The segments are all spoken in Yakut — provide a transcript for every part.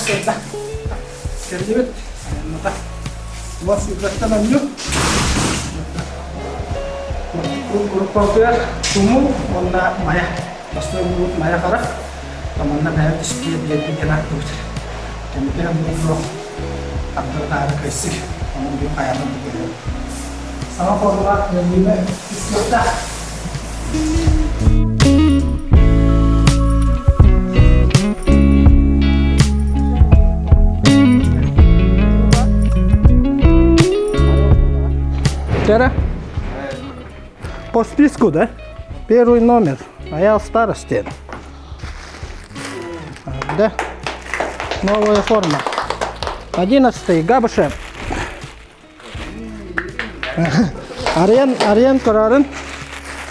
сарсыарда кэллибит. Айанната. Уот сүүрбэттэн онньу. Группабытыгар Тумул уонна Майа. Бастакы булбут Майа Хара. Манна бэйэбит испиэ биэрбит диэн ааттыбыт. Кэмитэ муҥур ардары таары кыайсык. Онон бүгүн хайаатан да кыайабыт. Саҥа форма нөҥүө ыстыахтаах. Вчера по списку, да? Первый номер. А я старости. Да. Новая форма. 11-й. Габышев. Арыйан, арыйан көрөрүн.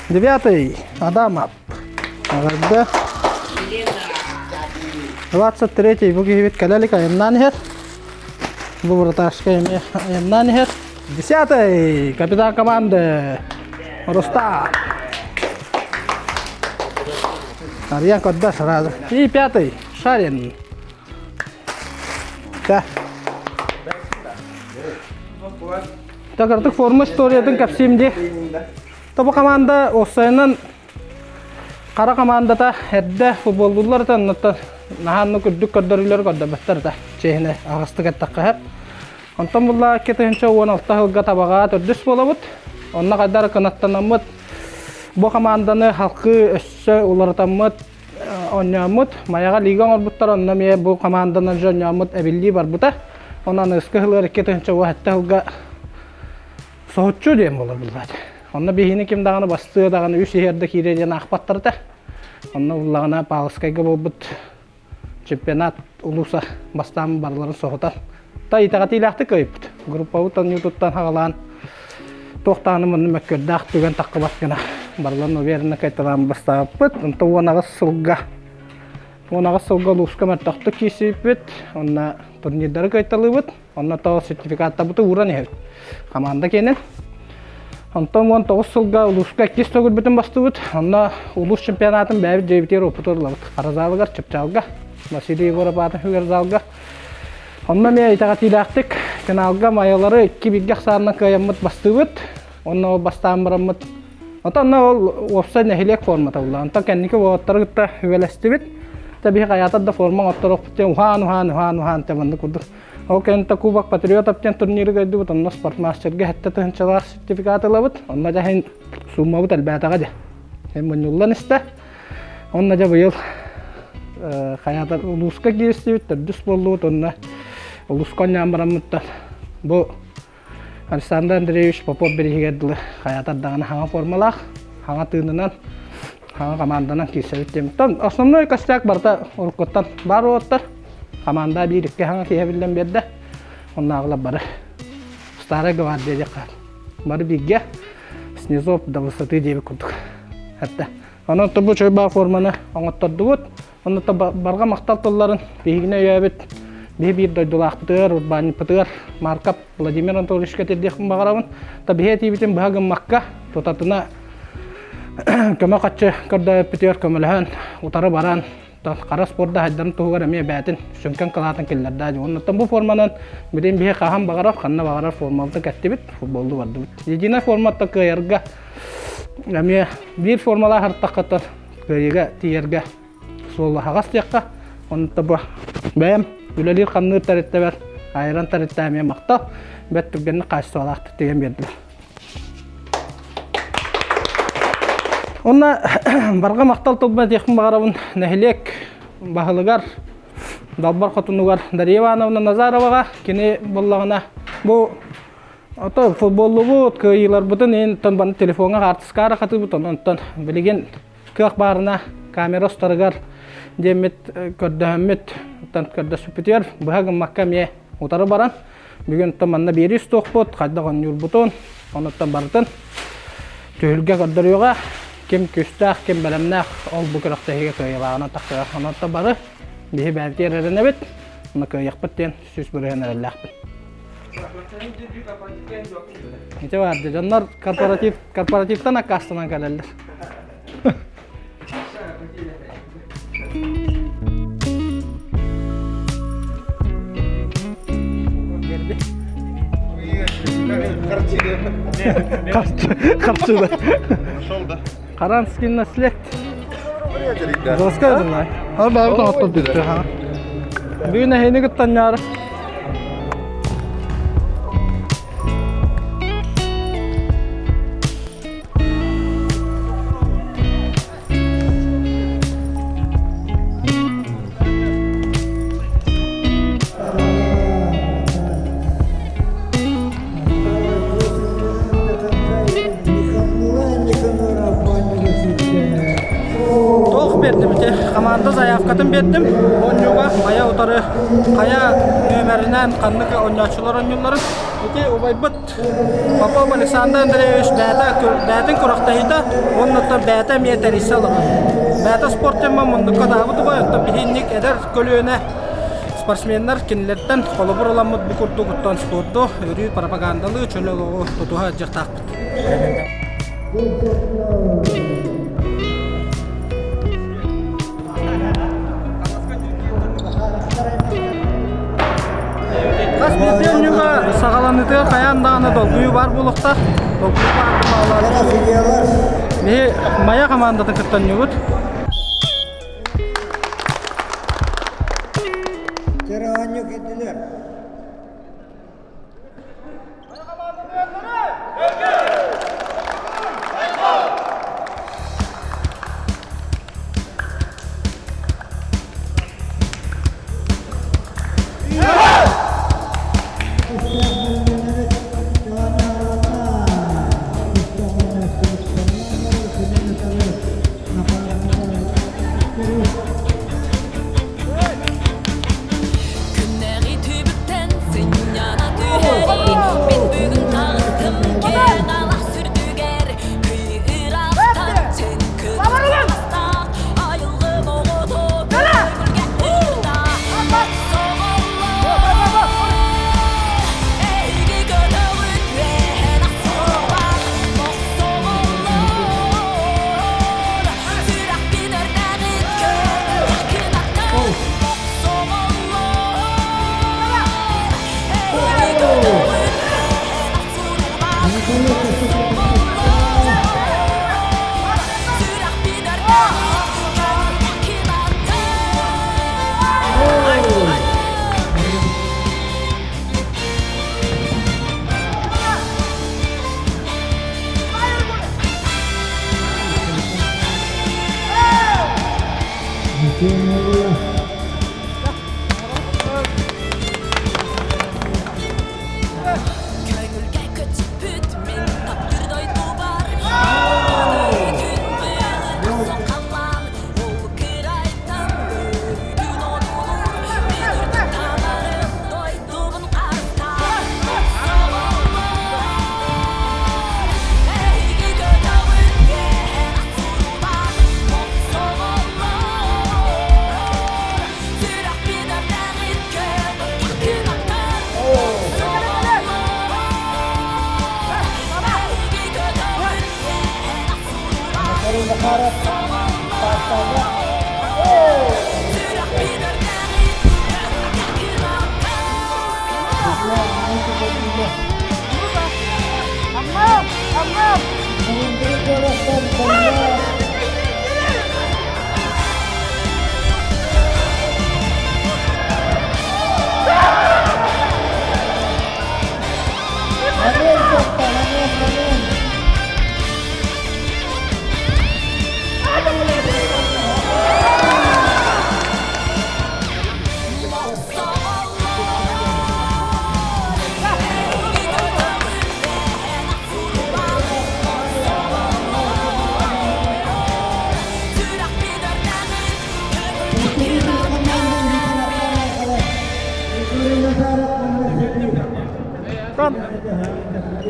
Девятый. Адамов. Эҕэрдэ. 23-й бу киһибит кэлэ илик айаннаан иһэр. Бу вратарскай эмиэ айаннаан иһэр. Десятый капитан команды Рустам. Арыйан көрдө сразу. И пятый Шарин. Да. Так артык форма историятын кэпсиим дии. Тобу команда уопсайынан хара командата эрдэ футболлууллар да оннуттан наһааннык үрдүк көрдөрүүлэри көрдөрбөттөр да чиэһинэ аҕыстык эттэххэ сөп. Онтон булла 2016 сылга табаҕа төрдүс буолабыт. Онно хайдах кынаттанаммыт бу команданы халкы өссө уларытаммыт оонньооммут, Майаҕа лига оҥорбуттар, онно эмиэ бу команданан дьэ оонньооммут эбиллии барбыта. Онон аныгыскы сылыгар 2017 сылга соһуччу диэн буолар буллаат. Онно биһини ким даҕаны бастыа даҕаны үс иһэр да киирэ диэн аахпаттар этэ. Онно буллаҕына Павловскайга буолбут чемпионат улууса бастаан барыларын соһутан та итэҕэтиилээхтик кыайбыт. Группабыт оонньуутуттан хаҕалаан туох даҕаны манна мөккүөрдээх түгэн таххыбат гына барыларын уверенно кайталаан бастаабыппыт. Онтон 18 сылга 18 сылга улууска мөлтөхтүк киирсибиппит. Онно турнирдары кыайталыыбыт. Онно то сертификаттарбыты ууран иһэбит. Команда киэнин. Онтон 19 сылга улууска иккис төгүлбүтүн бастыбыт. Онно улуус чемпионатын бэйэбит дьиэбитигэр опыт ыллабыт. Хара залыгар, Чыпчаалга, Василий Егоров аатын сүгэр залга. Онно эмиэ итэҕэтиилээхтик финалга майалары икки бииргэ ахсаанынан кыайаммыт бастыыбыт. Онно ол бастаан бараммыт. Онтон онно ол уопсай нэһилиэк формата буолла. Онтон кэнники уолаттары кытта үгэлэстибит. Тэ биһи хайаатар да форма оҥотторуохпут диэн уһаан уһаан уһаан уһаан тэ маннык курдук. Ол кэнниттэн Кубок Патриотов диэн турниры көрдүбүт. Онно спортмастерга сэттэ тыһыынчалаах сертификат ылабыт. Онно дьэ иһин сууммабыт элбээтэҕэ дьэ. Эн мунньуллан истэ. Онно дьэ быйыл хайаатар улууска кииристибит, төрдүс буоллубут. Онно улууска оонньоон бараммыттан бу Александр Андреевич Попов бирииһигэр дылы хайаатар даҕаны хаҥа формалаах, хаҥа тыынынан, хаҥа команданан киирсэбит диэмиттэн. Основной костяк барыта уруккуттан баар уолаттар. Команда биир икки хаҥа киһи биллэн биэрдэ. Оннааҕылар бары старая гвардия диэххэ бары бииргэ снизу до высоты диэбит курдук. Этте. Онон бу чойбаа форманы оҥоттордубут. Онно барҕа махтал тылларын биһигини өйөөбүт биһи биир дойдулаахпытыгар, урбаанньыппытыгар Марков Владимир Анатольевичка тиэрдиэхпин баҕарабын. Та биһи этиибитин быһа гыммакка, тутатына көмө хаччы көрдөөбүппүтүгэр көмөлөһөн, утары баран, хара спорда хайдарын туһугар эмиэ бээтин сүҥкэн кылаатын киллэрдэ. Оннуттан бу форманан билин биһи хаһан баҕарар, ханна баҕарар формалты кэттибит, футболду бардыбыт. Единая форматта кыайарга эмиэ биир формалаах артаххаттан кыайыыга тиийэргэ суол аһаҕас диэххэ. Онто бу бэйэм үлэлиир-хамныыр тэрилтэбэр айран тэрилтэ эмиэ махтал. Бэрт түргэнник хаачыстыбалаахтык тигэн биэрдилэр. Онно барҕа махтал тылбын этиэхпин баҕарабын нэһилиэк баһылыгар Далбар Хотунугар Дарья Ивановна Назароваҕа кини буллаҕына бу ото футболлубут кыайыыларбытын иһин баны телефоҥҥа хаартыскаара хатыыбыт онтон билигин кыах баарына камера устарыгар диэммит көрдөһөммүт оттон көрдөспүпүтүгэр быһа гыммакка эмиэ утары баран бүгүн оттон манна биэрии устуохпут хайдах оонньуурбутун онуттан барытын түһүлгэ көрдөрүөҕэ ким күүстээх ким бэлэмнээх ол бу күрэхтэһиигэ кыайыылааҕынан тахсыаҕа онон бары биһи бэйэбитигэр эрэнэбит уонна кыайыахпыт диэн 100% эрэллээхпин Ити баар дьоннор корпоратив корпоративтан аккаастанан кэлэллэр. Харчы, харчы да. Нашел, да? Харанский наслед. Доска знай. Ал баабыт оҥоттор бүттү. Бүгүн эһини кыттанньаары. Туох биэрдим ити? Хамаанда заявкатын биэрдим. Оонньууга хайа утары хайа нүөмэринэн ханнык оонньооччулар оонньуулларын. Ити убайбыт Попов Александр Андреевич бэйэтэ бэйэтин күрэхтэһиитэ уонна оттон бэйэтэ эмиэ тэрийсэ олорор. Бэйэтэ спорт тема муннукка даабыт убай, оттон биһинник эдэр көлүөнэ спортсменнар кинилэртэн холобур ыламмыт бу курдук оттон спорду өрүү пропагандалыы чөл олоҕу тутуһа сылдьыахтаахпыт. Хас биирдии оонньууга саҕаланыытыгар хайаан даҕаны долгуйуу баар буолуохтаах. Долгуйуу баар буолаҕына Биһи Майа хамаандатын кытта оонньуубут. Оонньуу киирдилэр. Күннээҕи түбүктэн сынньана түһэрий Мин бүгүн таҕыстым киэҥ алаас үрдүгэр Кый ыраахтан чэҥкэ тастаах Айылгым оҕото көҥүлгэ ыырда Мохсоҕоллор эһиги көтөҕүт үөһэн ахсыллар Мохсоҕоллор сүрэхпин өрнөҕүт көҥүлгэ кынаттар Көҥүлгэ көтүппүт мин таптыыр дойдубар Аны күн быылын халлаан Ол кырайтан өрүүтүн одуулуур Мин үрдүк таҥарым дойдубун харыстаан Мохсоҕоллор эһиги көтөҕүн үөһэ суруулаан Мохсоҕоллор Сүрэхпин өртөҕүн көмүккэ кынаттар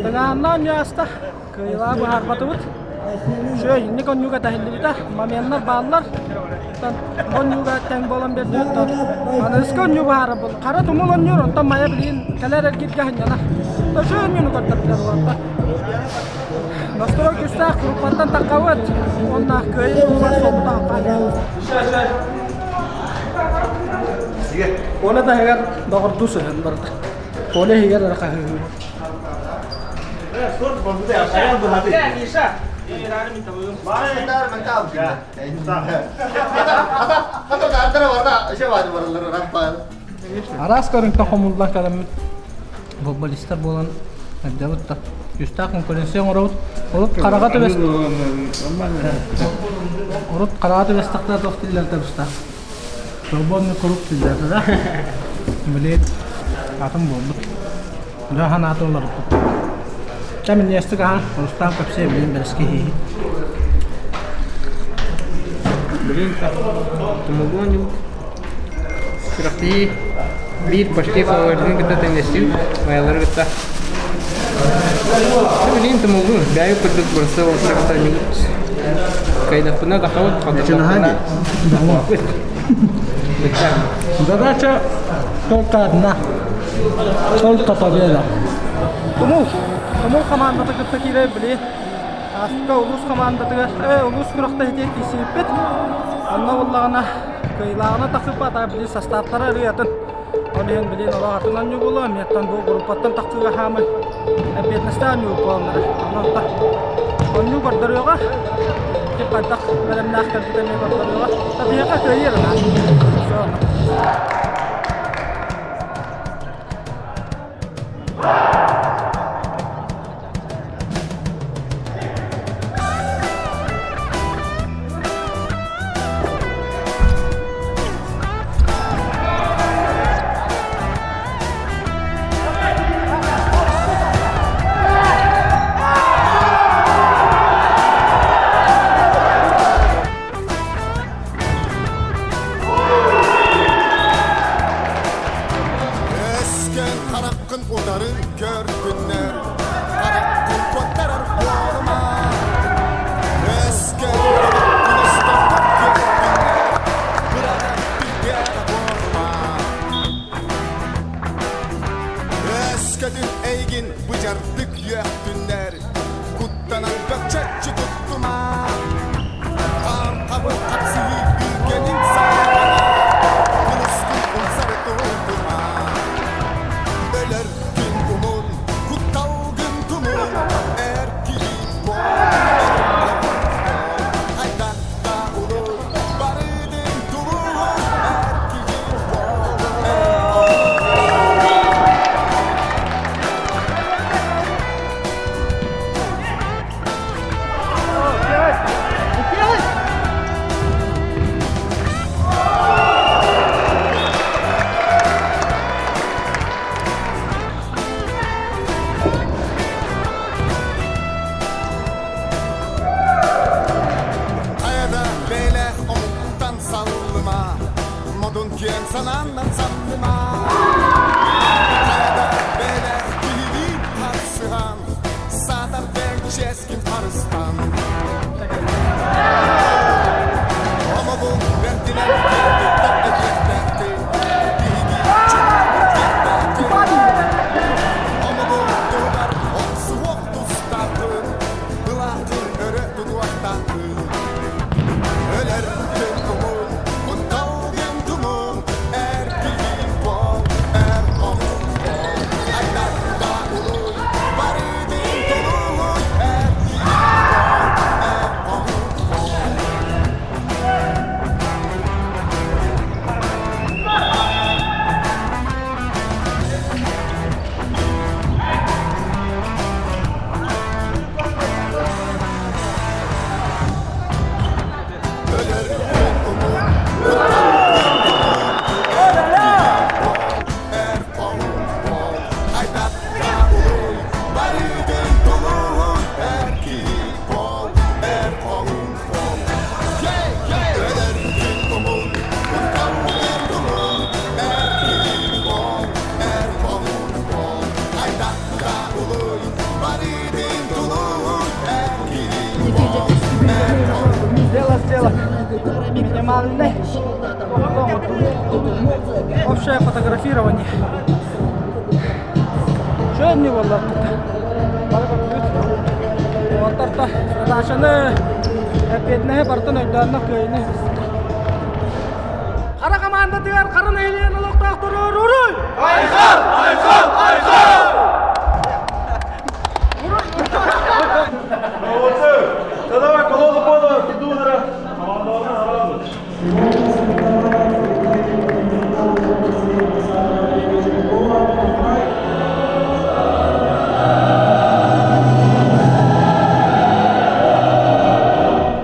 Тыҥааннаан оонньуу Кыайыылаах быһаарбатыбыт. Үчүгэй, инник оонньууга тэһиллибитэ. Моменнар бааллар. Оттон оонньууга тэҥ буолан биэрдибит. Аныгыскы оонньуу быһаарар буолла. Хара тумул оонньуур, онтон Майа билигин кэлэр эргииргэ сынньанар. Үчүгэй оонньууну көрдөрдүлэр уолаттар. Настрой күүстээх группаттан таххабыт уонна кыайыы туһугар суолбутун Коля таһыгар доҕордуу сыһыан барда. Коля иһигэр эрэ хаһыыһыы. Араас көрүҥтэн хомуллан кэлэммит футболистар буолан эрдэбит да күүстээх конкуренция оҥоробут. Урут хараҕа түбэс Урут хараҕа түбэстэхтэрэ туох дииллэрэ быстах. Свободный круг дииллэрэ да. Билет атын буолбут. Дьэ санаата уларыппыт. Чэ минньигэстик аһаан, Рустам кэпсиэ билин бэрэски иһииһит. Билин тумуллуон дьыл Сүрэхтии биир почти фаворитын кытта тэҥнэстибит, майалары кытта. Билигин тумуллуу, бэйэ курдук бырса уолаттары кытта оонньуубут. Кыайдахпына тахабыт, хоттордохпуна тахпаппыт. Задача только одна. Только победа. Тумул. Тумул хамаандата кытта киирэр били Ааспыкка улуус хамаандатыгар, улуус күрэхтэһиитигэр киирсибиппит. Онно буоллаҕына кыайыылааҕынан тахсыппат, а били састааптара арыый атын. Ол иһин билигин олох атын оонньуу буолуо, эмиэттэн бу группаттан тахсыыга хаамай эппиэтинэстээх оонньуу буолаллара. Онон оонньуу көрдөрүөҕэ, ким хайдах бэлэмнээх кэлбитэ эмиэ көрдөрүөҕэ. Биһиэхэ кыайыы эрэ наада. Все. Өскөн хараххын утары көрдүннэр, хараххын куоттарар буолума. Өскөн хараххын устардар көрдүннэр, быраҕар билгээр буолума. Өскөтүн эйигин быдьардык үөхтүннэр, куттанан бөкчөччү туттума. Хаан-хабыр хапсыһыы күүргэнин саҕалана, кылыстын умсары туһултума. Өлөр күн умун, кутталгын тумун, эр киһи буол, эр буол. Хайдах да улуу, барыдын тулуһун, эр киһи буол, эр Хайада бээлээх омуктан саллыма, модун киэҥ санааннан саллыма. Хайада бээлээх киһилии харсыһан, саатар бэйэҥ чиэскин харыстан. Омугу бэрдинэн киэн этиэхтээхтин, биһиги чулуубут диэхтээхтин. Омугу туһугар охсуһуох тустааххын, былааххын өрө тутуохтааххын. Өлөр күн кумун, куттал диэн тумун, эр киһи буол, эр омук буол. Айдарда улуй, барыдын тулуй, эр киһи буол, эр омук буол. Өлөр күн умун, куттал диэн тумун, эр киһи буол, эр омук буол. Айдарда улуй, барыдын тулуй, эр киһи буол, эр омук буол. Өлөр күн умун, куттал диэн тумун, эр киһи буол, эр омук буол. Айдарда улуй, барыдын тулуй, эр киһи буол, эр омук Дело сделок минимальный. Общее фотографирование. Что не буолла Бары көрдүбүт. Уолаттар задачаны эппиэтинэһи барытын өйдөөннөр кыайыыны Хара командатыгар хара нэһилиэн олохтоохтору уруй! Айхал! Айхал! Айхал! Уруй!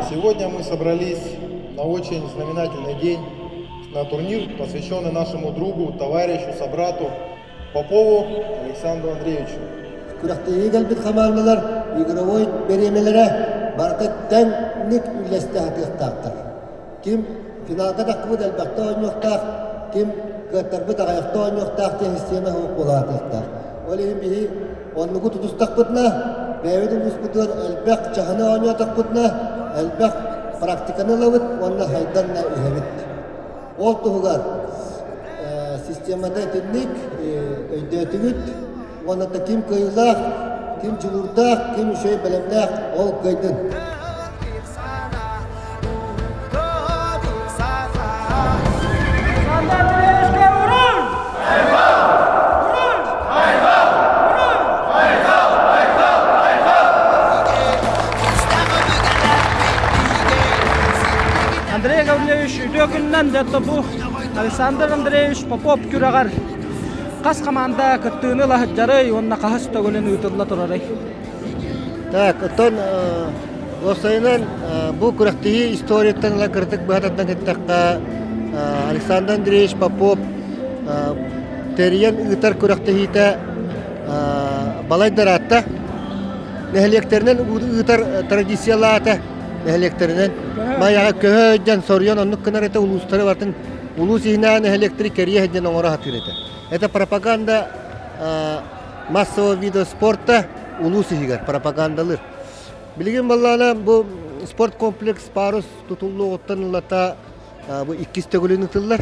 Сегодня мы собрались на очень знаменательный день, на турнир, посвященный нашему другу, товарищу, собрату Попову Александру Андреевичу. Күрэхтэһии кэлбит хамаандалар игровой бириэмэлэрэ барыта тэҥник үллэстэ сатыахтаахтар. Ким финалга таххыбыт элбэхтэ оонньуохтаах, ким кыаттарбыт аҕыйахта оонньуохтаах диэн систиэмэ суох буолаатыахтаах. Ол иһин биһи оннугу тутустахпытына, бэйэбит улууспутугар элбэх чаһыны оонньоотохпутуна, элбэх практиканы ылабыт уонна сайдан да иһэбит. Ол туһугар системата итинник өйдөөтүгүт уонна да ким кыайыылаах, ким дьулуурдаах, ким үчүгэй бэлэмнээх ол кыайдын. Андрей Гаврильевич үтүө күнүнэн дьэ бу Александр Андреевич Попов күрэҕэр хас хамаанда кыттыыны ыла сылдьарый уонна хаһыс төгүлүн ыытылла турарый? Так, оттон уопсайынан бу күрэхтэһии историяттан ыла кыратык быһа тардан эттэххэ Александр Андреевич Попов тэрийэн ыытар күрэхтэһиитэ балайда ыраатта. Нэһилиэктэринэн ыытар традициялаата нэһилиэктэринэн Майаҕа көһө сылдьан соруйан оннук гынар этэ улуустары барытын улуус иһинээҕи нэһилиэктэри кэрийэ сылдьан оҥоро сатыыр этэ. Это пропаганда массового вида спорта улуус иһигэр пропагандалыыр. Билигин баллаана бу спорткомплекс парус тутуллуоҕуттан ылата бу иккис төгүлүн ытыллар.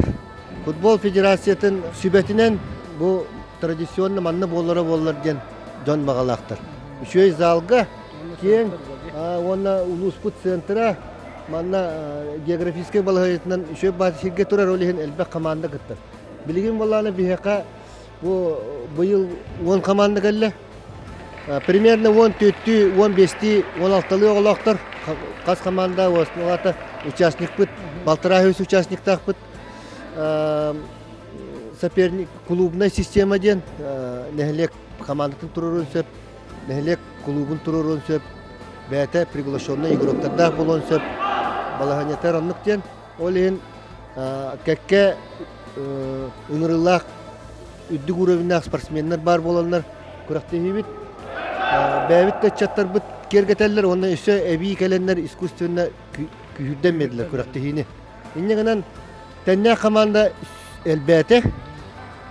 Футбол федерациятын сүбэтинэн бу традиционно манна буолара буоллар диэн дьон баҕалаахтар. Үчүгэй залга киэҥ уонна улууспут центра манна географическай балаһыанньатынан үчүгэй баата сиргэ турар, ол иһин элбэх команда кыттар. Билигин буоллаҕына биһиэхэ бу быйыл 10 команда кэллэ. Примерно 14-түү, 15-тии, 16-лыы оҕолоохтор хас команда аата участникпыт, балтараа үс участниктаахпыт. Соперник клубная система диэн нэһилиэк командатын туруоруон сөп, нэһилиэк кулуубун туруоруон сөп, бэйэтэ приглашенный игроктардаах буолуон сөп, балаһыанньатар оннук диэн. Ол иһин кэккэ ыҥырыылаах үрдүк уровеннаах спортсменнар баар буоланнар күрэхтэһиибит. Бэйэбит да ыччаттарбыт киэргэтэллэр уонна өссө эбии кэлэннэр искусственно күүһүрдэн биэрдилэр күрэхтэһиини. Инньэ гынан тэннээх хамаанда элбээтэ.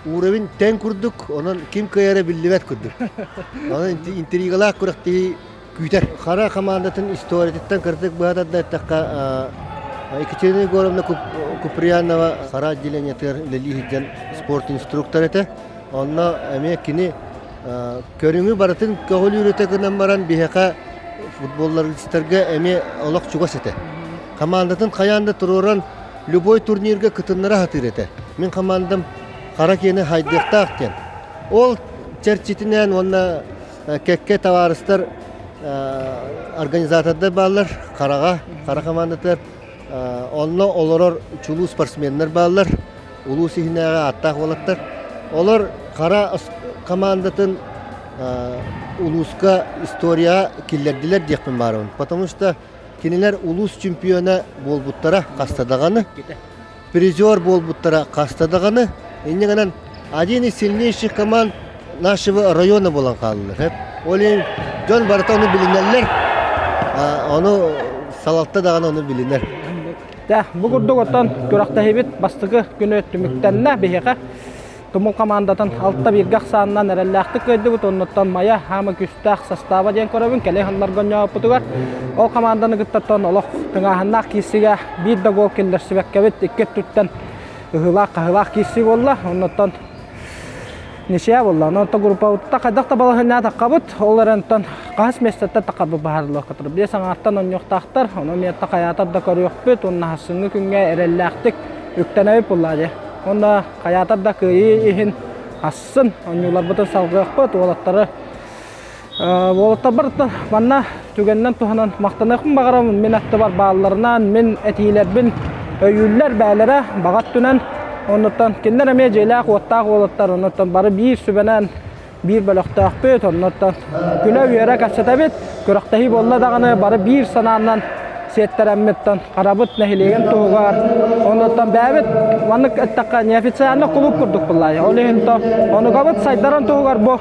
Уровень тэҥ курдук, онон ким кыайара биллибэт курдук. Онон интригалаах күрэхтэһии күүтэр. Хара хамаандатын историятыттан кырдык быһа тарда эттэххэ, Екатерина Егоровна Куприянова Хара отделениетыгар үлэлии сылдьан спорт инструктор этэ. Онно эмиэ кини көрүҥү барытын көҕүлүүр этэ гынан баран биһиэхэ футболларга эмиэ олох чугас этэ. Командатын хайаан да туруоран любой турнирга кытыннара сатыыр этэ. Мин командам хара киэни хайдыахтаах диэн. Ол чэрчитинэн уонна кэккэ табаарыстар организатордар бааллар хараҕа хара командатыгар онно олорор чулуу спортсменнар бааллар улуус иһинээҕи ааттаах уолаттар олор хара командатын улууска историяҕа киллэрдилэр диэхпин баарабын потому что кинилэр улуус чемпиона буолбуттара хаста даҕаны призер буолбуттара хаста даҕаны. Инньэ гынан один из сильнейших команд нашего района буолан хааллылар. Ол иһин дьон барыта ону билинэллэр. Ону салалта даҕаны ону билинэр. Дьэ, бу курдук оттон күрэхтэһиибит бастакы күнү түмүктэннэ биһиэхэ. Тумул командатын алта бииргэ ахсаанынан эрэллээхтик кыайдыбыт. Оннуттан Майа хаама күүстээх састааба диэн көрөбүн. Кэлин сылларга оонньообуппутугар ол команданы кыттаттан олох тыҥааһыннаах киирсиигэ биир да гол киллэрсибэккэбит икки өттүттэн ыһыылаах-хаһыылаах киирсии буолла. Оннуттан ничья буолла. Онон группабытта хайдах да балаһыанньа таххабыт. Ол эрэн хаһыс миэстэттэн таххарбыт баһарыллыахха турар. Биэс аҥаартан оонньуохтаахтар. Онон миэттэ хайаатар да көрүөхпүт. Уонна сарсыҥҥы күҥҥэ эрэллээхтик үктэнэбит буоллаа дии. Уонна хайаатар да кыайыы иһин ассын, оонньууларбытын салгыахпыт, уолаттары Уолаттарбар манна түгэнинэн туһанан махтаныахпын баҕарабын. Мин аттыбар баалларынан, мин этиилэрбин өйүүллэр бээлэрэ баҕа өттүнэн. Оннуттан кинилэр эмиэ дьиэлээх-уоттаах уолаттар, оннуттан бары биир сүбэнэн биир бөлөхтөөхпүт, оннуттан күлэ-үөрэ кэпсэтэбит. Күрэхтэһии буолла даҕаны бары биир санаанан сиэттэрэммиттэн Харабыт нэһилиэгин туһугар оннуттан бэйэбит маннык эттэххэ неофициально кулууп курдук буллаайа. Ол иһин то онугабыт сайдаран туһугар бу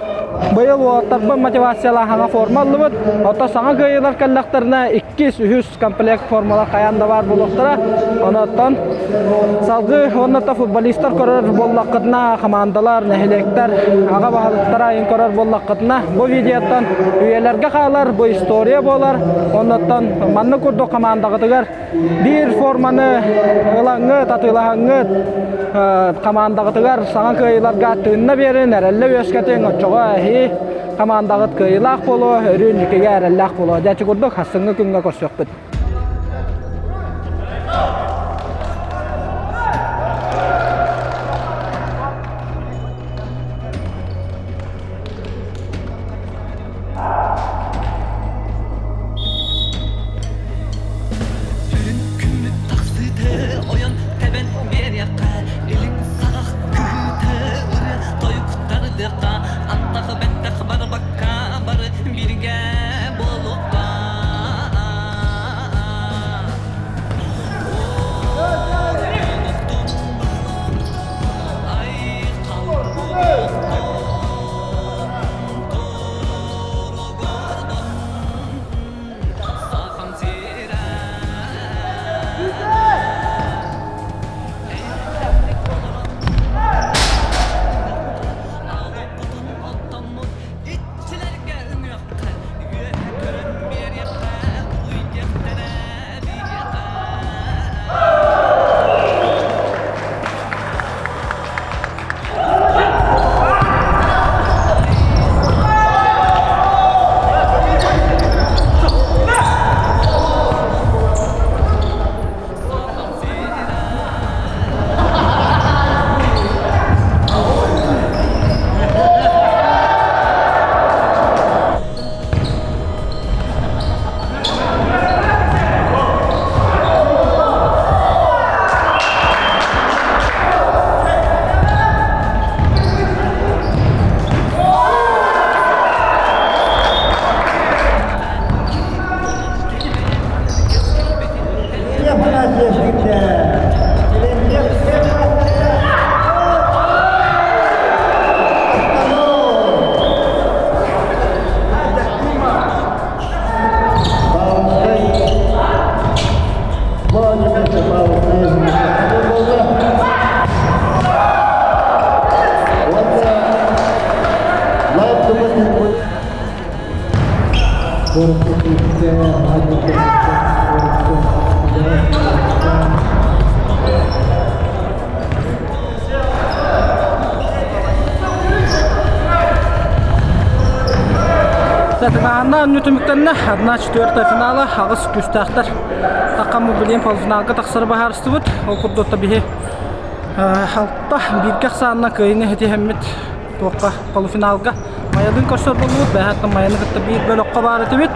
быйыл уолаттарбын мотивациялаах саҥа форма ыллыбыт. Ото саҥа кыайыылар кэллэхтэринэ иккис, үһүс комплект формалар хайаан да баар буолуохтара. Онуттан салгыы уонна футболистар көрөр буоллаххытына, хамаандалар, нэһилиэктэр аҕа баһылыктара айын көрөр буоллаххытына, бу видеоттан үйэлэргэ хаалар, бу история буолар. Оннуттан маннык курдук хамаандаҕытыгар биир форманы ылаҥҥыт, атыылаһаҥҥыт, хамаандаҕытыгар саҥа кыайыыларга тыынна биэрин, эрэллэ үөскэтиҥ, оччоҕо эһии хамаандаҕыт кыайыылаах буолуо, өрүү инникигэ эрэллээх буолуо. Дьэ, ити курдук сарсыҥҥы күҥҥэ көрсүөхпүт. Сүрүн күммүт тахсыыта ойон тэбэн биэриэххэ илин саҕах кыһыыта ырыа тойук тардыахха аттах бэттэх барбакка бары бииргэ буолуохха Айхал Сатыгаанна онньу түмүктэннэ. Одна четвертая финала аҕыс күүстээхтэр таххан билиэн полуфиналга тахсары быһаарыстыбыт. Ол курдук биһи алта бииргэ ахсаанна кыайыыны ситиһэммит туохха полуфиналга Майалыын көрсөр буоллубут. Бэһэттэн Майаны кытта биир бөлөххө баар этибит.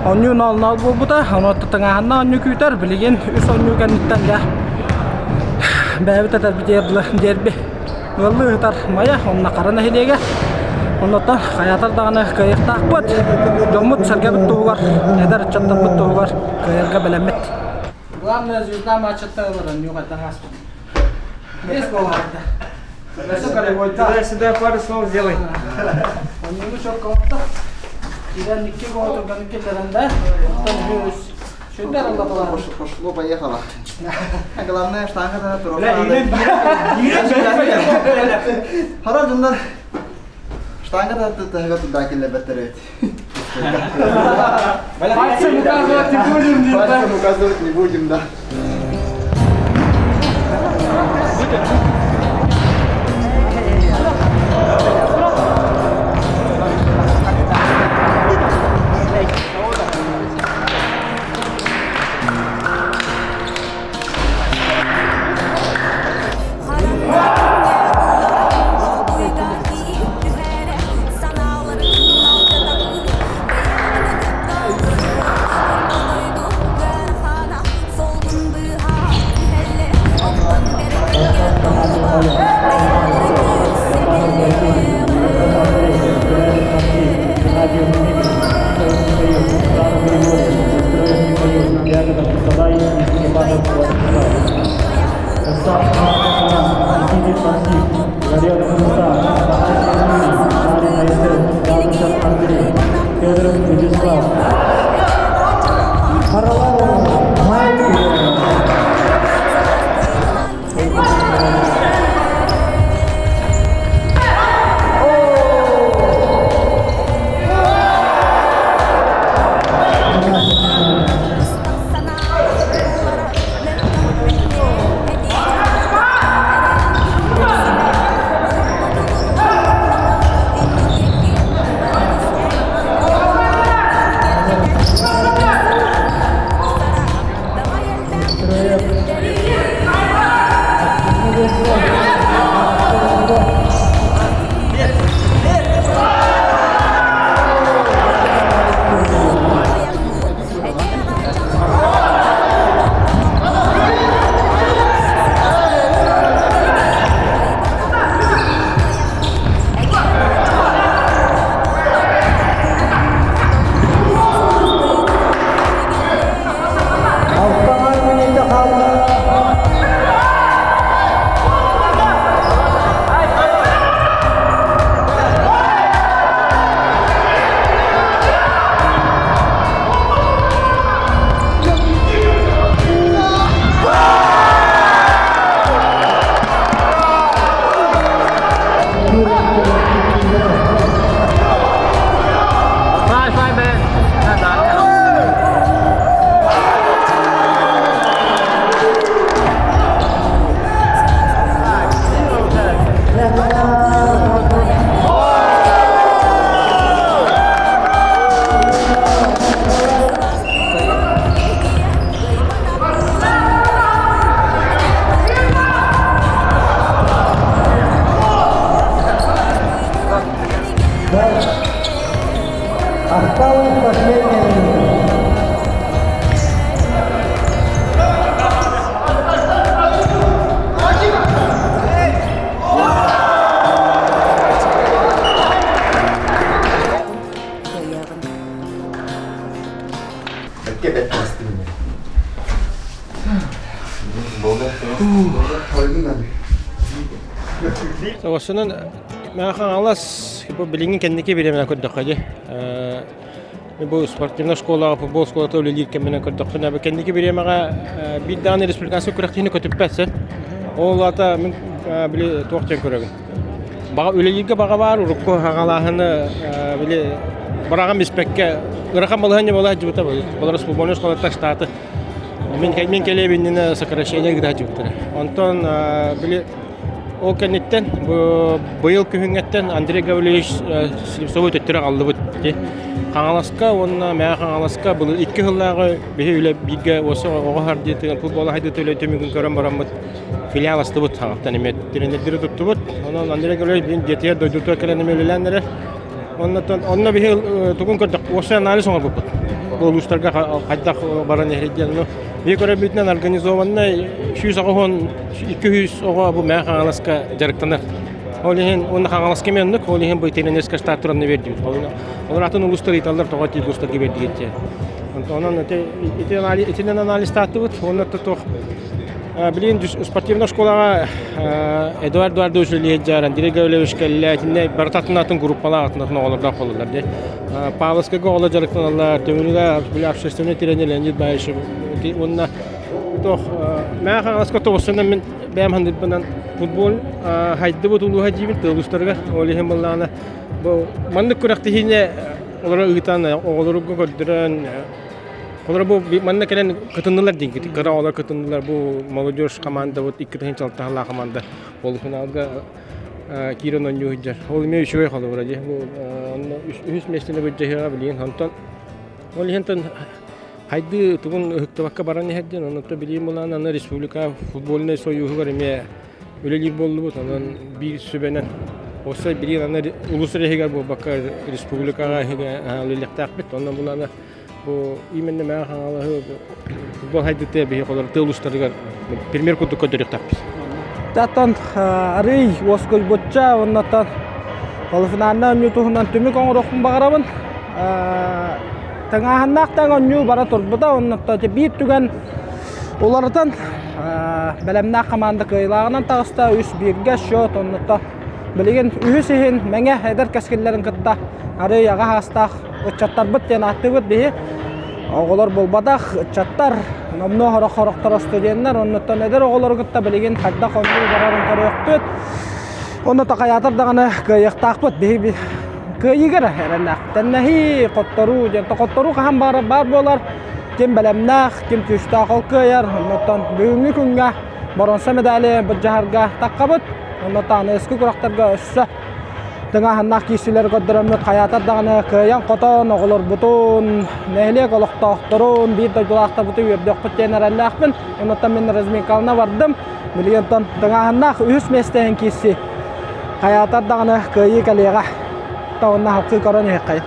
Онньуу нол-нол буолбута. Ону тыҥааһынна онньуу күүтэр. Билигин үс онньуу кэнниттэн дьэ бэйэбит этэрбитигэр дылы дерби ыаллыы ыытар Майа уонна Хара нэһилиэгэ. Оннуттан хайаатар даҕаны кыайыахтаахпыт. Дьоммут сэргэбит туһугар, эдэр ыччаттарбыт туһугар кыайарга бэлэммит. Главная звезда матча ылар ньугайдан ааспыт. Без голова. Туда-сюда пару слов сделай. Оннугу чокколотто. Кирен икки гол турганы киллеренде. Оттон үс. Шүндер алла Пошло, поехало. Главное, штанга да турук. Хара дьоннор штанга да тыһыга туда киллэрбэттэр Пальцем указывать не будем, Пальцем указывать не будем, да. Осталась последняя минута. Соҕусунан Мэҥэ Хаҥалас бу билиҥҥи кэнники бириэмэнэн көрдөххө дии бу спортивнай школаҕа футбол школата үлэлиир кэминэн көрдөхпүнэ бу кэнники бириэмэҕэ биир даҕаны республиканскай күрэхтэһиини көтүппэт син. Ол аата мин били туох диэн көрөбүн. Баҕа үлэлииргэ баҕа баар урукку хаҕалааһыны били быраҕан биспэккэ ыарахан балаһыанньа буола сылдьыбыта. Олор футбольнай школаттан штаты мин мин кэлиэбиннинэ сокращение ыыта сылдьыбыттара. Онтон били Ол кэнниттэн бу быйыл күһүҥҥэттэн Андрей Гаврильевич Слепцовы төттөрү аҕаллыбыт. Хаҥаласка уонна Мэҥэ Хаҥаласка былыр икки сыллааҕы биһи үлэ бииргэ уоса оҕо хардыытыгар футбол хайдыыта үлэ түмүгүн көрөн бараммыт филиал астыбыт хаҥаттан эмиэ тренердэри туттубут. Онон Андрей Гаврильевич билин дьиэтигэр дойдутугар кэлэн эмиэ үлэлээн эрэр. Оннотон онно биһи тугун көрдөх уопсай анализ оҥорбуппут. Бу улуустарга хайдах баран иһэр диэн. Ну, биһи көрөрбүтүнэн организованнай 182 200 оҕо бу Мэҥэ Хаҥаласка дьарыктанар. Ол иһин уонна Хаҥаласка эмиэ оннук, ол иһин бу тренерскэй штат туранна биэрдибит. Олор атын улуустар ыйыталлар тоҕо тиийбит улуустарга биэрдигит диэн. Онон ити итинэн анализтааттыбыт. Уонна туох Билигин спортивнай школаҕа Эдуард Эдуардович үлэлиир Андрей Гаврильевич кэллэ. Итиннэ барыта атын атын группалаах атын атын оҕолордоох буолаллар дии. Павловскайга оҕолор дьарыктаналлар, Төҥүлүгэ били общественный тренер Леонид Баишев уонна туох Мэҥэ Хаҥаласка тобуссунан мин бэйэм саныырбынан футбол хайдыбыт улууһа диибин тыалустарыгар ол иһин былаана бу маннык күрэхтэһиини олоро ыытан оҕолорго көрдөрөн Олор бу манна кэлэн кытыннылар диэн кыра оҕолор кытыннылар бу молодежь командабыт 2006 команда полуфиналга киирэн оонньуу сылдьар. Ол эмиэ үчүгэй холобура дии. Бу онно үһүс миэстэни былдьаһыаҕа билигин. Онтон ол иһин хайдыы тугун ыһыктыбакка баран иһэр диэн онон билигин булаан аны республика футбольнай союһугар эмиэ үлэлиир буоллубут. Онон биир сүбэнэн Осы билигин аны улус иһигэр буолбакка республикаҕа үлэлиэхтээхпит. Онон булаана Бу именно Мэҥэ Хаҥалаһы футбол хайдытыа биһи холор тыал устарыгар пример курдук көрдөрүөхтээхпит. Таттан арый уоскуйбучча уоннаттан полуфинальнай оонньуу туһунан түмүк оҥоруохпун баҕарабын. Тыҥааһыннаах таҥ оонньуу бара турбута оннуттан биир түгэн. Уларытан бэлэмнээх хамаанда кыайыылааҕынан таҕыста үс бииргэ счет оннуттан билигин үһүс иһин Мэҥэ эдэр кэскиллэрин кытта арыый аҕа саастаах ыччаттарбыт диэн ааттыыбыт биһи оҕолор буолбатах ыччаттар номнуо сорох сорохторо студеннар оннуттан эдэр оҕолору кытта билигин хайдах оонньуу барарын көрүөхпүт онно такайаатар даҕаны кыайыахтаахпыт биһи кыайыыга эрэ эрэннээх тэннэһии хотторуу диэн хотторуу хаһан баара баар буолар ким бэлэмнээх ким күүстээх ол кыайар оннуттан бүгүҥҥү күҥҥэ боруонса медали былдьаһарга таххабыт оннуттан аныгыскы күрэхтэргэ өссө тыҥааһыннаах киирсиилэри көрдөрөммүт хайаатар даҕаны кыайан-хотон оҕолорбутун, нэһилиэк олохтоохторун, биир дойдулаахтарбытын үөрдүөхпүт диэн эрэллээхпин. Оннуттан мин разминкалана бардым. Билигин оттон тыҥааһыннаах үһүс миэстэһин киирсии. Хайаатар даҕаны кыайыы кэлиэҕэ. Онно халкыы көрөн иһиэххэйин.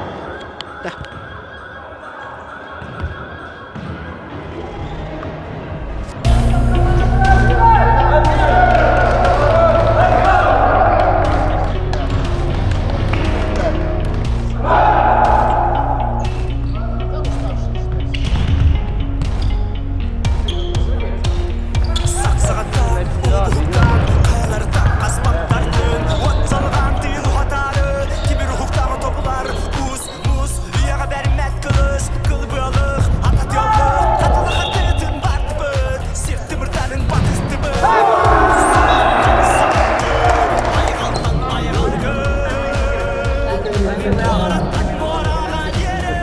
Үйэҕэ бэрмэт кылыс, кылбыалых, ататыаллых, хатылы хатыытын баттыбыт, сир тымырдарын батыстыбыт. Айҕалтан айҕалгы, муораттан муораҕа диэри.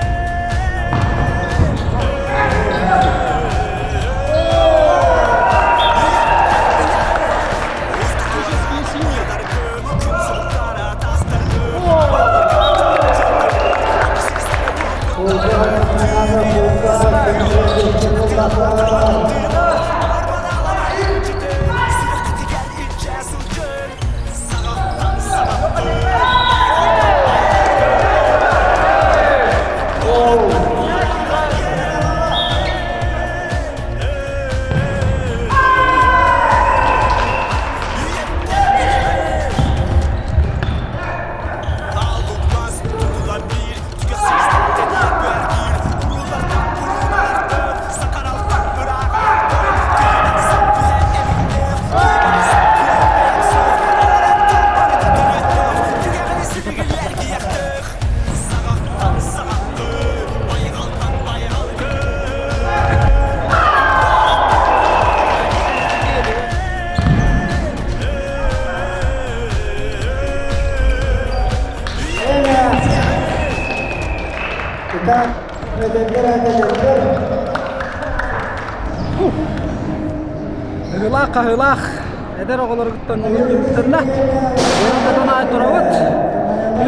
Итак, эдэрдэр эдэрдэр. Ыһыылаах хаһыылаах эдэр оҕолоргуттан түмүктэннэ. Уонна аай турабыт.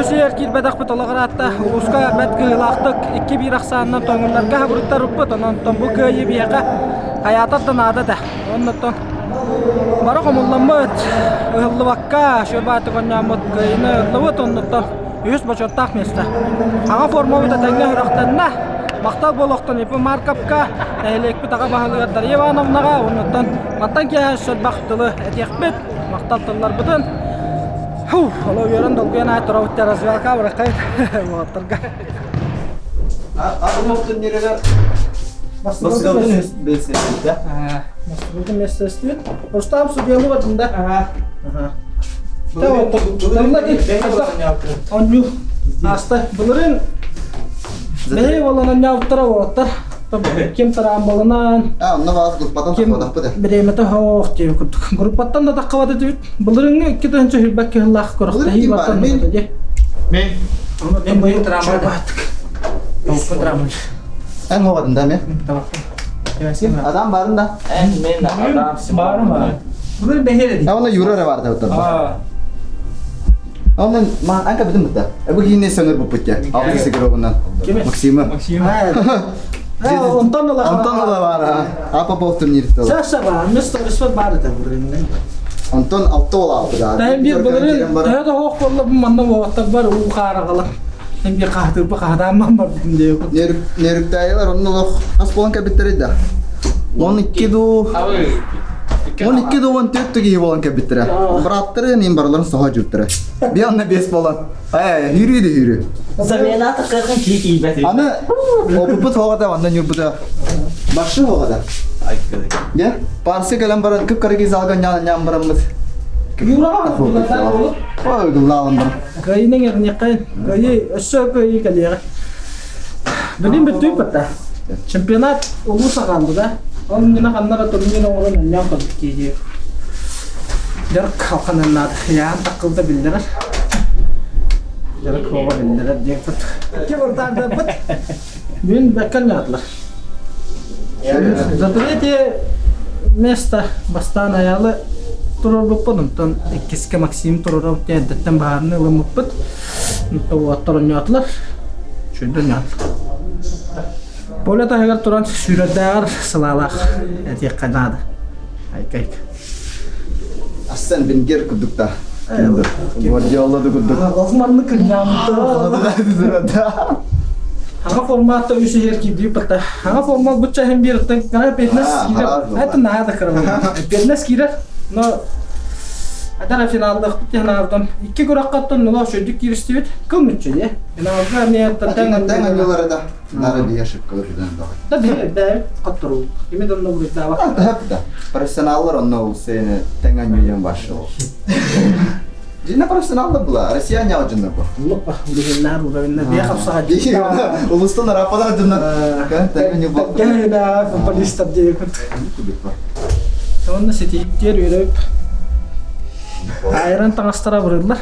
Үс үйэр киирбэтэхпит олох ыраатта. Улууска бэрт кыһыылаахтык 2-1 ахсаанынан тоҥуннарга хабырыттарыппыт. Онон бу кыайыы биһиэхэ хайаатар да наада да. Оннуттан бары хомулламмыт, ыһыллыбакка, шөбаатык онньооммут кыайыыны ыллыбыт. Оннуттан үһүс бочуоттаах миэстэ. Аҕа формабыт этэҥҥэ сүрэхтэннэ. Махтал буолуохтун Ипи Марковка, нэһилиэкпит аҕа баһылыгар Дарья Ивановнаҕа, оннуттан мантан киэһэ өссө элбэх тылы этиэхпит, махтал тылларбытын. Фу, оло үөрэн долгуйан аай турабыт развалка быраххайыт уолаттарга. Бастакы миэстэлэстибит. Рустам судьуйалыы бардым да. Онньуу ааста. Былырыын бэйэ буолан онньообуттара уолаттар. Ким тараамбаланан, онно баас группаттан ким таххыбатахпыт. бириэмэтэ хоох диэби курдук. Группаттан да таххыбат этибит. Былырыҥҥы 2 тыһыынча кыһыллаах Былырыын көрөхтөһии ким баар? бартан Мин? дии. Мен. Мен быйыл трамвай. Эн хоҕатын да мен? Адам барын да. Эн мен адам Баарым Былыр бэһиэр А онно Юра эрэ баар да Онон ма анка бүтүн бутта. Бу киинне сөҥөр буппут я. Алты сыгыробунан. Максима. Максима. Онтон ыла Онтон ыла баар. Апа пол турнир Саша баар, мистер Рисват баар этэ бурын. Онтон алта ол алты да. Тайм биир былырыын төһө да хоох буолла бу манна уолаттар бар уу хаарагала. Hem bir хаһытырба хаһытаамман барбытым диye. Нерүктайылар онно олох хас болан кэбиттерей да. 12 ду 12 ду 14 киһи болан кэбиттэрэ. Быраттары мен барыларын соһо жүртөрө. Би анна бес болан. Ай, хүрүү де хүрүү. Замена такырын ки кийбет. Аны опыппыт хоҕата, онно ньурбута. Башы хоҕата. Дьэ, парсы кэлэн баран кып-кыракый залга ньаан бараммыт. Ой, гыллаалан баран. Кыайыынан эрниэххэ, кыайыы, өссө кыайыы кэлиэҕэ. Билин бүттүү бата. Чемпионат улуу саҕаланды да. Ол иннинэ ханна да турнир оҥорон онньоон көрбүт киһи. Дьарык халхананнаат, яан таккылда биллэрэр. Дьарык оҕо биллэрэр диэн кут. Ким урдаардаппыт? Бүгүн бэккэ ньаатылар. За третье место бастаан Аялы туруорбуппут, онтон иккискэ Максим туруорабыт диэн эрдэттэн баһаарны ылыммыппыт. Уоттар оонньоотулар, үчүгэйдик оонньоотулар. Поле таһыгар туран сүүрэрдээҕэр сылаалаах этиэххэ наада. Айкайк. Арсен Венгер курдук да. Гвардиола да курдук. Османны кырнаамыта. Хаҥа форматта үс иһэр киирдии бата. Хаҥа формат бучча иһин биэриттэн кара петнес киирэр. Это надо кыра. Петнес киирэр. Но Атара финаллыахпыт диэн Икки күрэххаттан нула үчүгдүк кииристибит. Кыл мүччү дии. Финалга эмиэ тэҥ анньылары да. Нара бия ошибкалар үдэн даҕай. Да бие бэйэбит хотторуу. Кими да онно буруйдаабат. Да, профессионаллар онно ол сцены тэҥ анньуйан башыл. Дьинэ профессионаллар була, россияне дьоннор бу. Лопа, билиннэр уровенна бие хапсаға Улустан араппадар дьоннор. Тэҥ анньу бу. Кэһинэ футболисттар диэкут. Онно ситииттиэр үөрөп. Айран таҥастара бырыллар.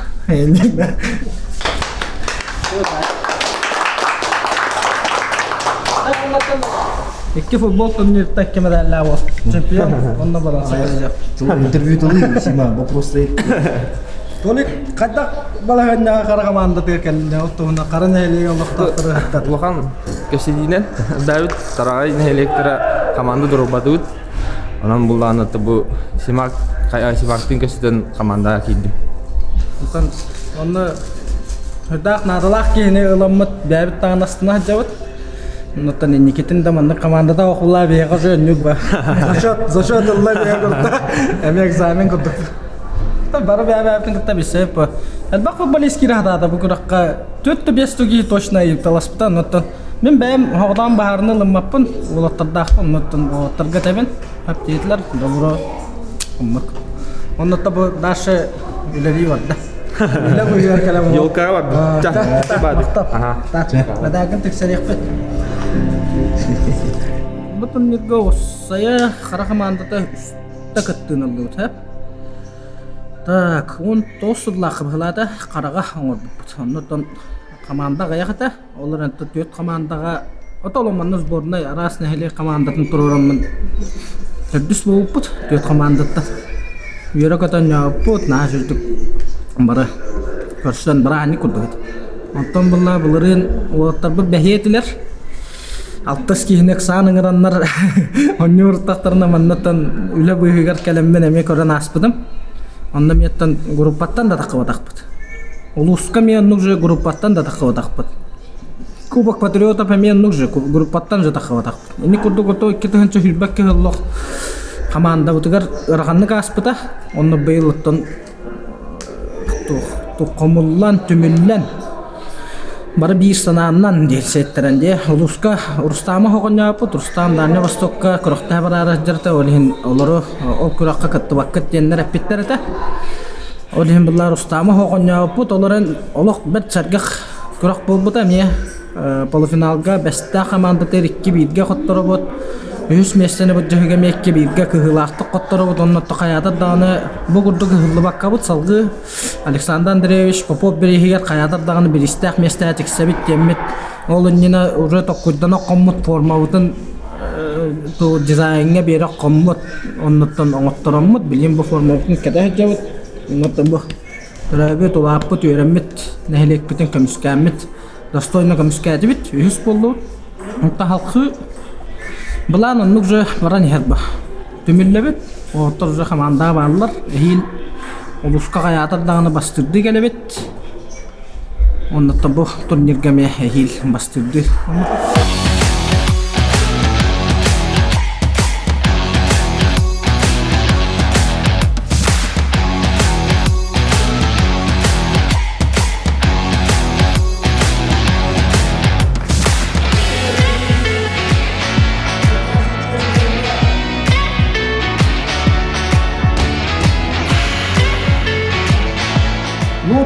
Икки футбол турнирта икки медаллаах уол. Чемпион онно баран сайылдьар. Интервью талыы, Сима, вопрос стоит. Толик хайдах балаһыанньаҕа хара хамаандатыгар кэллэ ол туһунан хара нэһилиэгэ олохтоохтору ыһыктар. Улахан кэпсэтиинэн Давид Тараҕай нэһилиэктэрэ команда дурубатыбыт. Онон буллаанатта бу Симак Симактын көстүтэн командаҕа киирдим. Онтон онно Үрдээх наадалаах киһини ыламмыт бэйэбит даҕаны астына сылдьабыт. Оннуттан инникитин да маннык командата оҕулаа биһиэхэ уже өннүк ба. Зачет, зачет ылла биһиэхэ курдук. Эмиэ экзамен курдук. Бары бэйэ-бэйэбитин кытта билсэбит бу. Элбэх футболист киирэ сатаата бу күрэххэ төрт да биэс киһи точно ыйыталаспыта. Оннуттан мин бэйэм оҕотоон баһаарыны ылыммаппын, уолаттардаахпын, оннуттан уолаттарга этэбин. Диэтилэр, добро, оннук. Оннуттан бу дальше үлэлии барда. Үлэ быыһыгар кэлэн Елкаҕа барбыт. Мэдээкин тиксэриэхпит. Бу турнирга Оссайа хара хамаандата үстэ кыттыыны ыллыбыт. Так, 19 сыллаах быһылаата хараҕа оҥорбуппут. Оннуттан хамаанда аҕыйах этэ. Ол эрэн түөрт хамаандаҕа отоломмонно сборнай араас нэһилиэк хамаандатын туруораммын төрдүс буолбуппут түөрт хамаандаттан. Үөрэ-көтө оонньообуппут, наһаа үчүгдүк бары көрсөн бырааһынньык курдук этэ. Онтон булла былырыын уолаттарбыт бэһиэ этилэр. Алтыс киһини ыксаан ыҥыраннар оонньуу ырыттахтарына маннаттан үлэ быыһыгар кэлэммин эмиэ көрөн ааспытым. Онно эмиэттэн группаттан да таххыбатахпыт. Улууска эмиэ оннук же группаттан да таххыбатахпыт. Кубок патриотов эмиэ оннук же группаттан же таххыбатахпыт. Ини курдук ото 2022 кыһыллох хамаандабытыгар ыараханнык ааспыта. Онно быйыл оттон хомуллан, түмүллэн бары биир санааннан диэн сиэттэрэн дии улууска Рустамы оҕонньооппут Рустам Дальнай Востокка күрэхтэһэ бараары сылдьарта ол иһин олору ол күрэххэ кыттыбаккыт диэннэр эппиттэр этэ Ол иһин быллаар Рустамы оҕонньообуппут, ол эрэн олох бэрт сэргэх күрэх буолбута эмиэ. Полуфиналга Бэстээх хамаандатыгар 2-1-гэ хотторобут. Үһүс миэстэни былдьаһыыга эмиэ 2-1-гэ кыһыылаахтык хотторобут. Онно хайаатар даҕаны бу курдук ыһыллыбаккабыт салгыы Александр Андреевич Попов бирииһигэр хайаатар даҕаны бириистээх миэстэҕэ тиксэбит диэммит. Ол иннинэ уже токкуйдана хоммут формабытын дизайҥҥа биэрэ хоммут оннуттан оҥоттороммут билигин бу формабытын кэтэ сылдьабыт. Оннуттан бу төрөөбүт, улааппыт, үөрэммит нэһилиэкпитин көмүскээммит, достойно көмүскээтибит, үһүс буоллубут. Онтон халқы былаан оннук же баран иһэр ба. Түмүллэбит, оҕоттор уже хамаандаҕа бааллар. Эһиил улууска хайаатар даҕаны бастыырдыы кэлэбит. Оннуттан бу турнирга эмиэ эһиил бастыырдыы.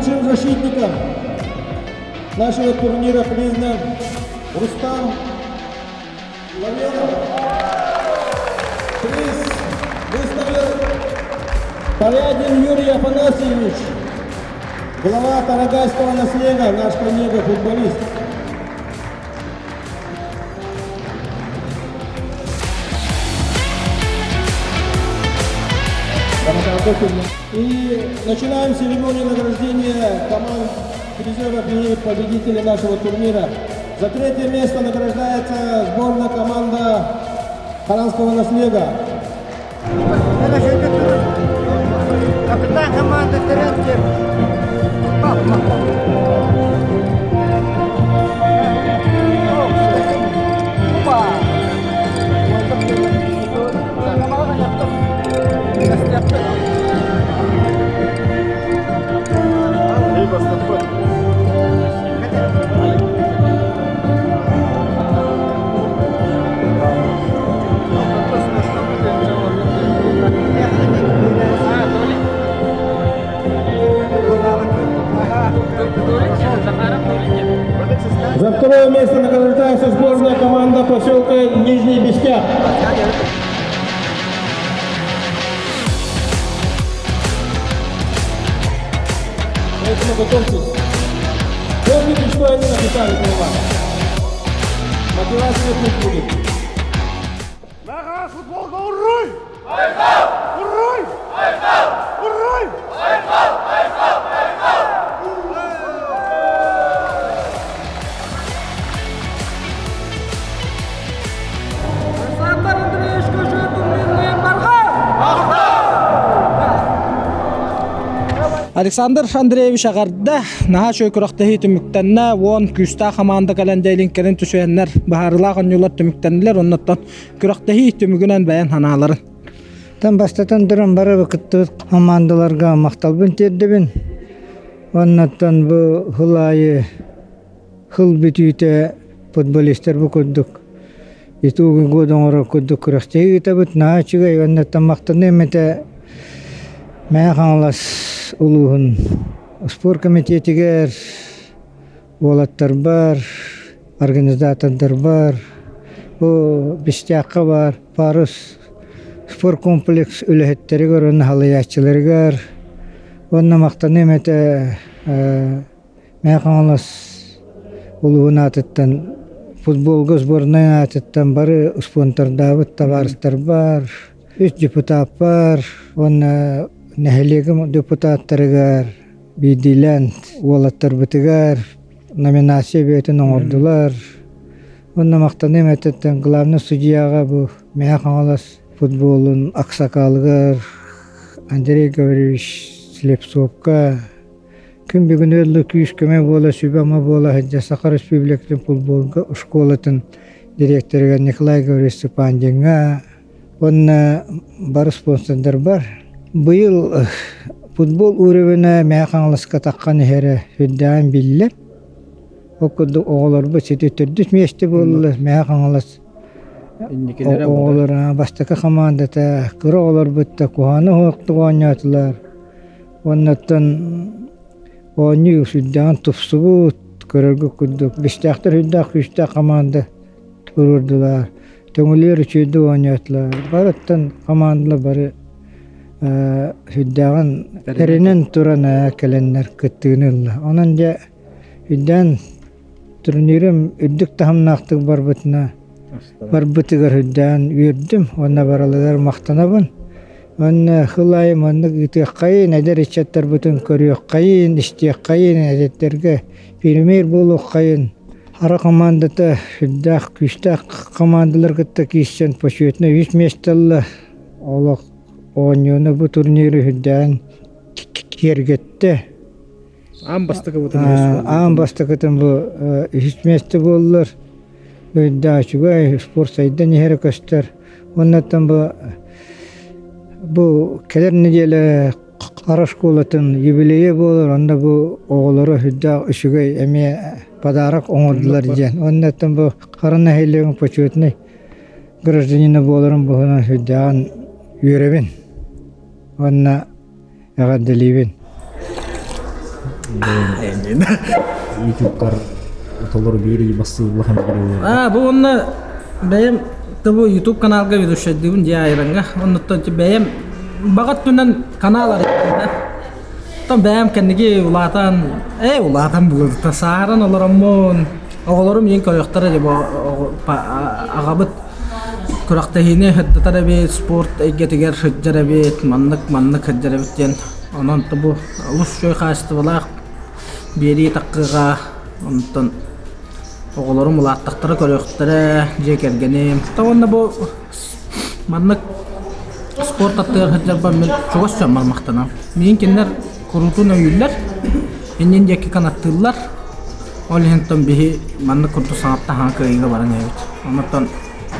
Лучшим защитником нашего турнира признан Рустам Лавенов. Приз выставил Порядин Юрий Афанасьевич, глава Тарагайского наслега, наш коллега-футболист. И начинаем церемонию награждения команд призеров и победителей нашего турнира. За третье место награждается сборная команда Харанского наслега. Капитан команды Терентьев. За второе место награждается сборная команда поселка Нижний Бестяк. Поэтому готовьтесь. Помните, что они написали про вас. Мотивация пусть будет. Футболга уруй! Уруй! Уруй! Александр Андреевич Көшө турнирынан Александр Андреевич эҕэрдэ наһаа үчүгэй күрэхтэһии түмүктэннэ уон күүстээх хамаанда кэлэн дьэлиҥкэрин түсүһэннэр быһаарыылаах оонньуулар түмүктэннилэр оннуттан күрэхтэһии түмүгүнэн бэйэн санааларын Тан бастатан туран бары кыттыбыт хамаандаларга махталбын тиэрдэбин. Уоннаттан бу хыл аайы хыл бүтүүтэ футболистар бу курдук итоги года оҥорор курдук күрэхтэһии ыытабыт. Наһаа үчүгэй уоннаттан махтаныам этэ Мэҥэ Хаҥалас улууһун спорт комитетигэр уолаттарбар, организатордарбар, бу Бистээххэ баар Парус спорткомплекс үлэһиттэригэр уонна халыйааччыларыгар уонна махтаныам этэ Мэҥэ Хаҥалас улууһун аатыттан футболга сборнай аатыттан бары спонсордаабыт табаарыстарбар, үс депутаппар уонна нэһилиэгим депутаттарыгар биирдиилээн уолаттарбытыгар номинация бэйэтин оҥордулар. Уонна махтаныам этэттэн главный судьяҕа бу Мэҥэ Хаҥалас футболун аксакалыгар Андрей Гаврильевич Слепцовка күн бүгүн ыаллыы күүс-көмө буола, сүбэ-ама буола сылдьар Саха Республикатын футболга школатын дириэктэригэр Николай Гаврильевич Степандиҥҥа уонна бары спонсордар бар. Быйыл футбол уровена Мэҥэ Хаҥаласка таххан иһэрэ сүрдээҕин биллэр. Ол курдук оҕолорбут сити төрдүс миэстэ буолла Мэҥэ Хаҥалас оҕолор бастакы хамаандата кыра оҕолорбут да куһаҕаны оһохтук оонньоотулар. Уоннаттан оонньуу сүрдээҕин тупсубут, көрөргө курдук бистээхтэр сүрдээх күүстээх хамаанда туруордулар. Төҥүлүөр үчүгэйдик оонньоотулар. Барыттан хамаандалар бары сүрдээҕин тэринэн туран кэлэннэр кыттыыны ылла. Онон дьэ үрдээн турнирым үрдүк таһымнаахтык барбытына барбытыгар үрдээн үөрдүм уонна барылыгар махтанабын. Уонна хыл аайы маннык ыытыаххайын, эдэр ыччаттарбытын көрүөххэйин, истиэххэйин, эдэрдэргэ премьер буолуоххайын. Хара командата сүрдээх күүстээх командалар кытта киирсэн почетный үс миэстэ ылла. Олох оонньууну бу турниры үрдээн киэргэттэ. Аан бастакыбытын Аан бастакытын бу үһүс миэстэ буоллар. Үрдээх үчүгэй спорт сайдан иһэрэ көстөр. Оннуттан бу бу кэлэр нэдиэлэ Хара школатын юбилейа буолар, онно бу оҕолоро сүрдээх үчүгэй эмиэ подарок оҥордулар диэн. Оннуттан бу Хара нэһилиэгин почетный гражданина буоларым быһыынан сүрдээҕин үөрэбин уонна эҕэрдэлиибин. Ютубкар толору биэрии бастыыллахан Аа, бу онно бэйэм бу YouTube каналга ведущайдыыбын дьиэ айранга. Оннуттан бэйэм баҕа өттүнэн канал арыйдым. Оттон бэйэм кэнники улаатан, ээ улаатан булурта сааһыран олороммун, оҕолорум иин көрүөхтэрэ дии бу аҕабыт күрэхтэһиини сырдатар эбит, спорт эйгэтигэр сылдьар эбит, маннык маннык сылдьар эбит диэн. Онон бу олус үчүгэй хаачыстыбалаах биэрии таккыга онтон оҕолорум улааттахтара көрүөхтэрэ, дьиэ кэргэним. Уонна бу Маннык спорт аттыгар сылдьарбар мин чугас дьоммор махтанабын. Миигин кинилэр куруутун өйүүллэр, иннин диэки канаттыыллар. Ол иһин биһи маннык курдук саҥаттан саҥа кыайыыга баран иһэбит. Онон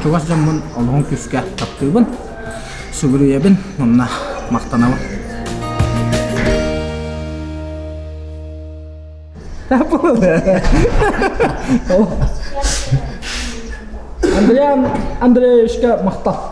чугас дьоммун олоһун күүскэ таптыыбын, сүгүрүйэбин уонна махтанабын. Андриан Андреевичка махтал.